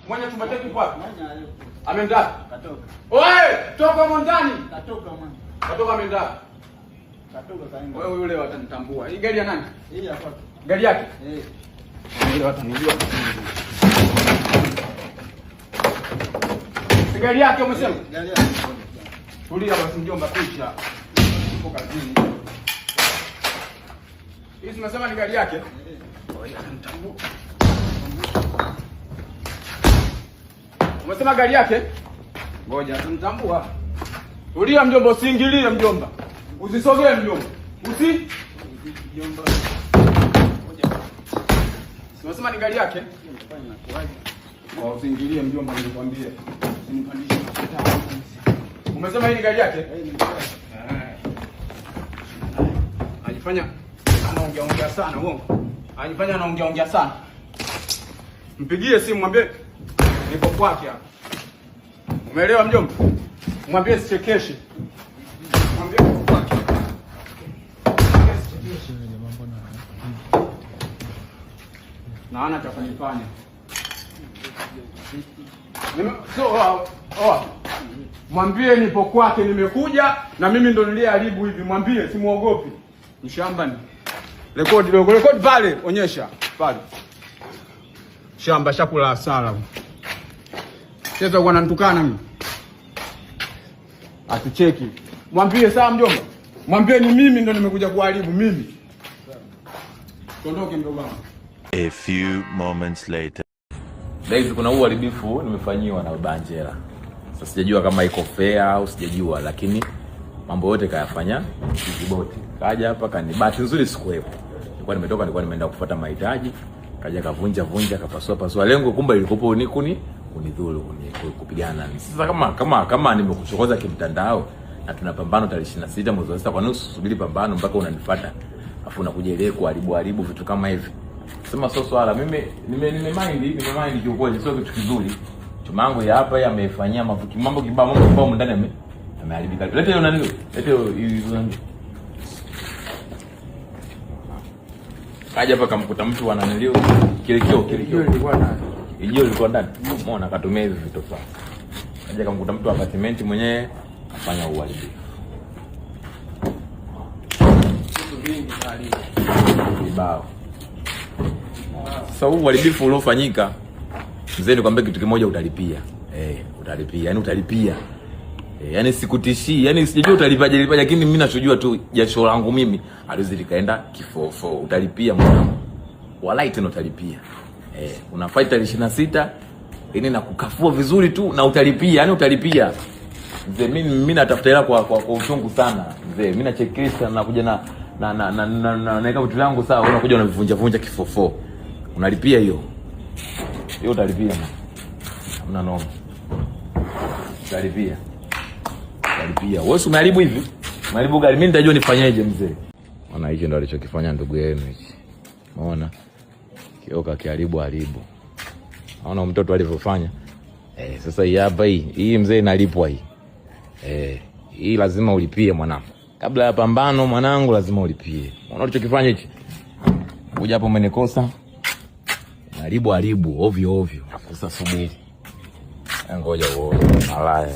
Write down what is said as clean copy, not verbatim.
Mwenye chumba chetu yupo wapi? Ameenda wapi? Katoka. Oe, toka humo ndani. Katoka mwana. Katoka ameenda wapi? Katoka kaenda. Wewe yule watanitambua. Hii gari ya nani? Hii hapa. Gari yake? Eh. Yule watanijua. Si gari yake umesema? Gari yake. Tulia basi mjomba, picha. Uko kazini. Hii tumesema ni gari yake? Oya, atanitambua. Umesema gari yake? Ngoja atanitambua. Tulia mjomba, usiingilie mjomba. Usisogee mjomba. Usi Mjomba. Umesema ni gari yake? Oh, usiingilie mjomba, nilikwambia. Usinipandishe mafuta. Umesema hii ni gari yake? Eh, ni gari. Ajifanya anaongea ongea sana uongo. Ajifanya anaongea ongea sana. Mpigie simu mwambie niko kwake hapa. Umeelewa mjomba? Mwambie sichekeshi. Mwambie niko kwake. Mwambie sichekeshi. Na hana cha kunifanya. So, oh, oh. Mwambie nipo kwake nimekuja na mimi ndo niliyeharibu hivi. Mwambie simuogopi. Mshamba ni. Rekodi dogo, rekodi pale, onyesha pale. Shamba shakula hasara. Sasa uko unanitukana mimi. Atucheki. Mwambie sawa mjomba. Mwambie ni mimi ndo nimekuja kuharibu mimi. Tuondoke mdogo wangu. A few moments later. Guys, kuna huu uharibifu nimefanyiwa na Baba Angela. Sasa sijajua kama iko fair au sijajua, lakini mambo yote kayafanya kiziboti. Kaja hapa kani, bahati nzuri sikuwepo. Nilikuwa nimetoka, nilikuwa nimeenda kufuata mahitaji. Kaja kavunja vunja, kapasua pasua. Lengo kumbe ilikuwa ni kunidhuru, kupigana nami. Sasa kama nimekuchokoza kimtandao na tuna pambano tarehe 26 mwezi wa 6, kwa nini usubiri pambano mpaka unanifuata? Afu unakuja ile kuharibu haribu vitu kama hivi. Sema sio swala. Mimi nime mind kiukweli, sio kitu kizuri. Chuma yangu ya hapa yameifanyia mafuki mambo kibao, mambo kibao ndani yameharibika. Leta hiyo nani? Leta hiyo nani? Kaja hapa kamkuta mtu ananilio kile kio kile kio. Ilikuwa ndani. Ijio ilikuwa ndani. Umeona akatumia hivi vitofali. Kaja kamkuta mtu apartment mwenyewe kafanya uharibifu. Vitu vingi kaharibu. Kibao. Sasa huu uharibifu uliofanyika, mzee, nikwambie kitu kimoja, utalipia. Utalipia. Yaani utalipia. Yaani sikutishii, yaani sijajua utalipaje lipaje, lakini mimi nachojua tu jasho langu mimi haliwezi likaenda kifofo. Utalipia mwanangu. Walai tena utalipia. Una fight tarehe 26 yaani na kukafua vizuri tu na utalipia, yaani utalipia. Mzee, mimi natafuta hela kwa uchungu sana. Mzee, mimi na checklist na nakuja na na na na na na naweka vitu vyangu sawa, unakuja unavivunja vunja kifofo. Unalipia hiyo. Hiyo utalipia. Hamna noma. Utalipia. Utalipia. Wewe si umeharibu hivi? Umeharibu gari, mimi nitajua nifanyeje mzee. Maana hicho ndo alichokifanya ndugu yenu hichi. Umeona? Kioka kiharibu haribu. Naona mtoto alivyofanya. Sasa hii hapa hii, hii mzee inalipwa hii. Hii lazima ulipie mwanangu. Kabla ya pambano mwanangu lazima ulipie. Unaona ulichokifanya hichi? Kuja hapo umenikosa. Haribu haribu ovyo ovyo. Sasa subiri. Ngoja uone. Malaya.